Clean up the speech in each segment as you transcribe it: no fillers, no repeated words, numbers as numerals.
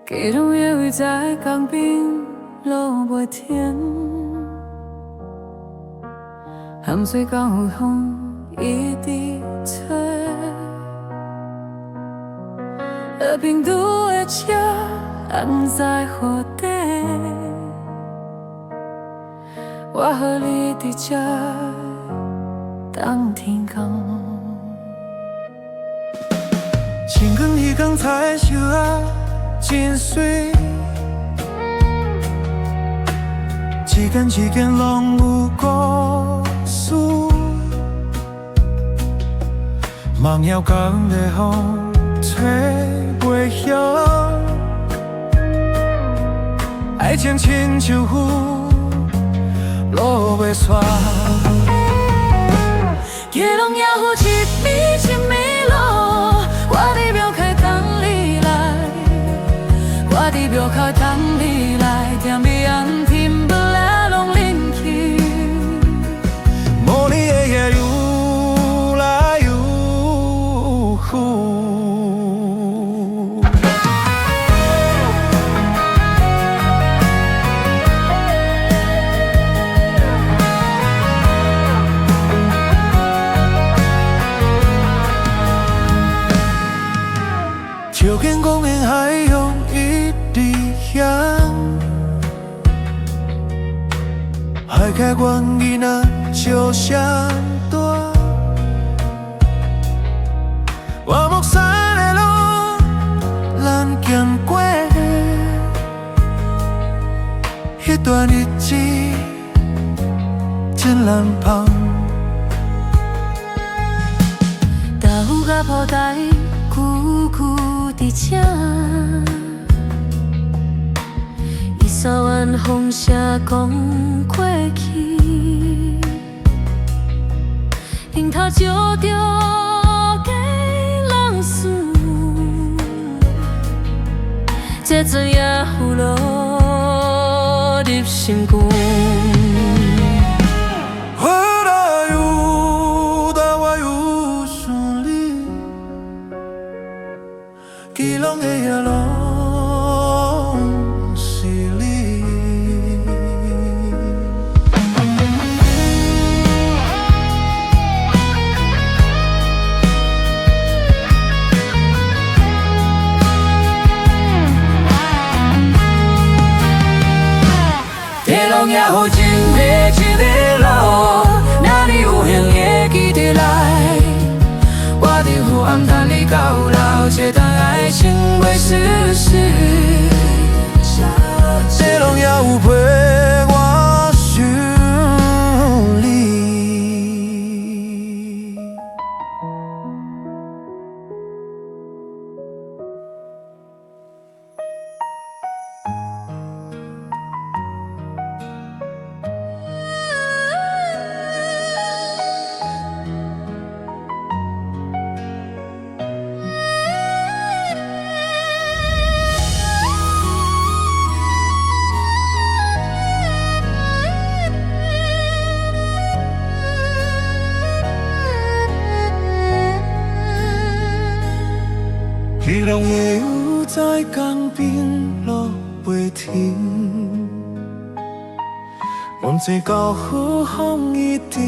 基隆的雨在江边落袂停，咸水港有風一直吹，和平渡的車按在河底，我予你佇這等天光。晴光彼工菜色仔真媠，一間一間攏有故事。夢搖港的風吹袂歇，愛情親像雨落袂煞。基隆也有一暝一暝落，我佇廟口等你來，我佇廟口等你來，踮彼暗天晡仔攏冷去。無你的夜愈來愈久。秋天公園海洋一直響，海開阮囡仔笑聲大。我木山的路，咱行過，彼段日子真難放。豆腐佮布袋久久佇這，伊沙灣風聲講過去，頂頭照著家人事，這陣也有落入心肝。回來有，但我有想你，基隆的夜攏是你。基隆也有一暝一暝落，若你有閒會記得來，我佇昏暗等你到老，這段愛情袂失時。基隆也有陪我想你。基隆的雨在江邊落袂停，阮這舊雨風一直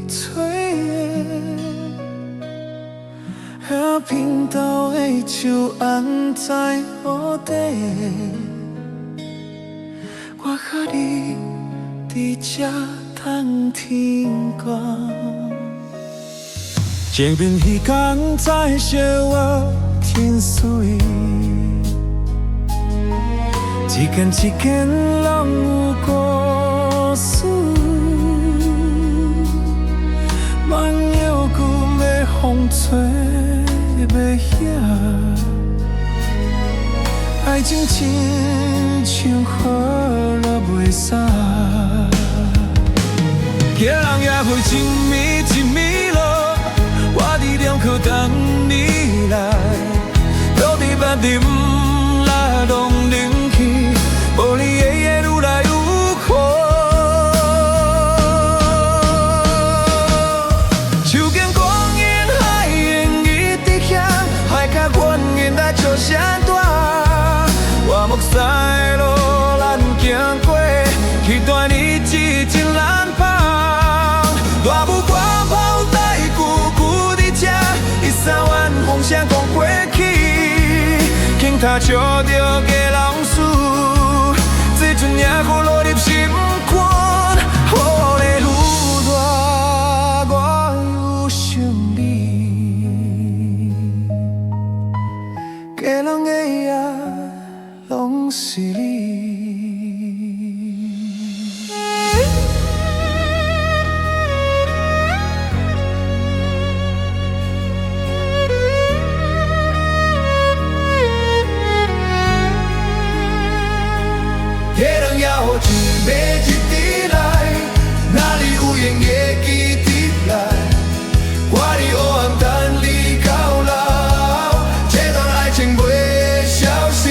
吹的，遐平頭的樹按在雨底，我予你佇這等天光。前面彼工菜色仔真媠，一間一間攏有故事。萬搖舊的風吹袂歇，愛情親像雨落袂煞。基隆也會一暝一暝落，我佇廟口等你來，倒佇別林來攏冷去，無你的夜愈來愈苦。手間光陰海燕一直響，海角阮囡仔笑聲大，頭照著家人事，這陣野雨落入心肝，雨咧愈大，我愈想你。基隆的夜攏是你。基隆野雨一暝一直來，若你有閒會記得來，我佇黑暗等你到老，這段愛情袂消失。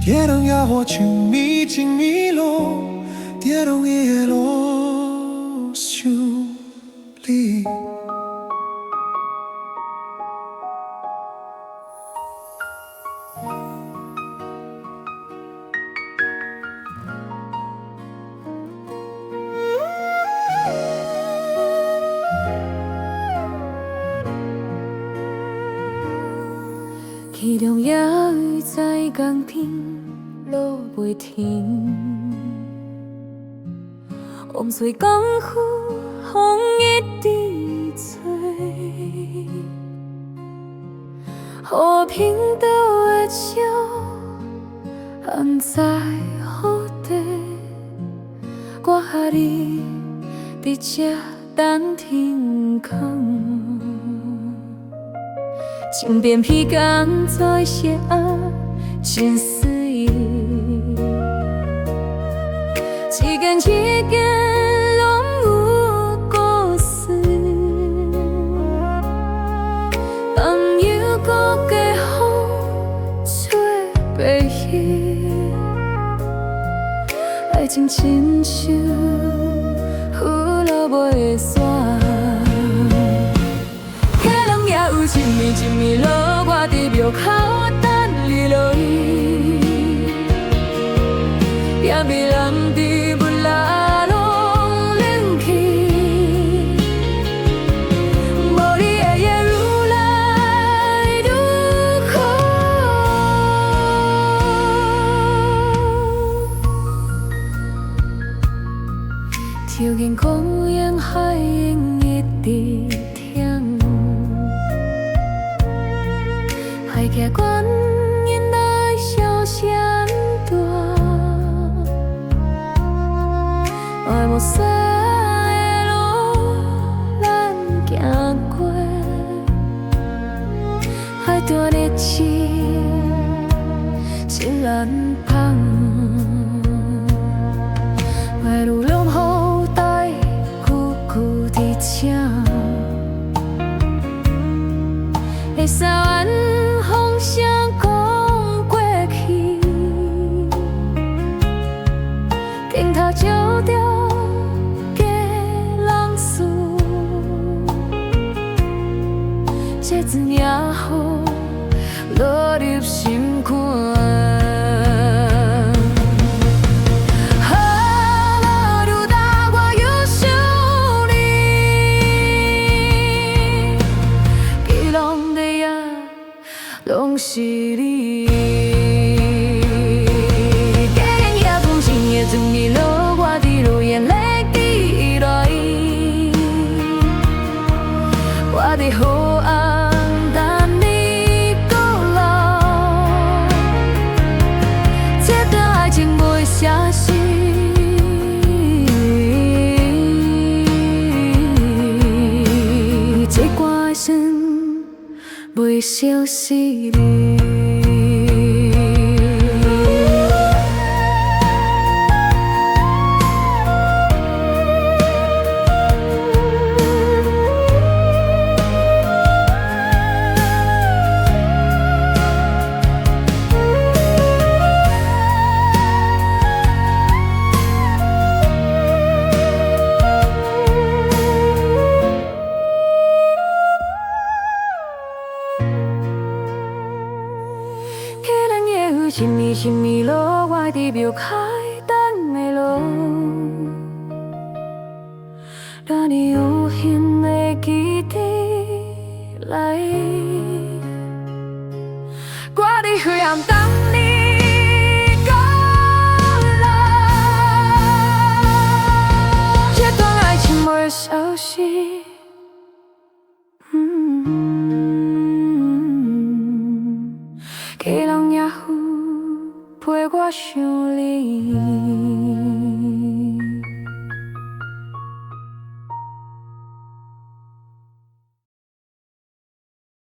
基隆野雨像暝一暝落，基隆的夜攏想你。基隆野雨在江邊落袂停，風吹江湖，風一直吹，和平島的鸟安在何地？我和你佇這等天空。井邊皮干在寫啊，真詩意。一間一間攏有故事，朋友國的風吹袂去，愛情親像雨落袂煞。基隆野雨一暝一暝落，我佇廟口等你落雨。夜暝人伫雾内拢冷去，無你的夜愈來愈苦。抽煙公園海湧一直聽，海徛觀音來小聲大，愛無散的路咱行過，海段日子真難放。白鷺龍雨帶久久佇這，下沙灣風聲講過去，鏡頭照著家人事，這陣野雨落入心肝。啊，雨大我又想你，基隆的夜攏是你。基隆夜風一夜一暝落，我佇路眼淚記來，我佇河岸等你過來，這段愛情袂消失。這歌聲袂消失你。基隆夜雨一暝一暝落，我佇廟口等的路，若你有閒會記得來。來。我佇黑暗等你過來，這段愛情袂消失。杞人也有陪我想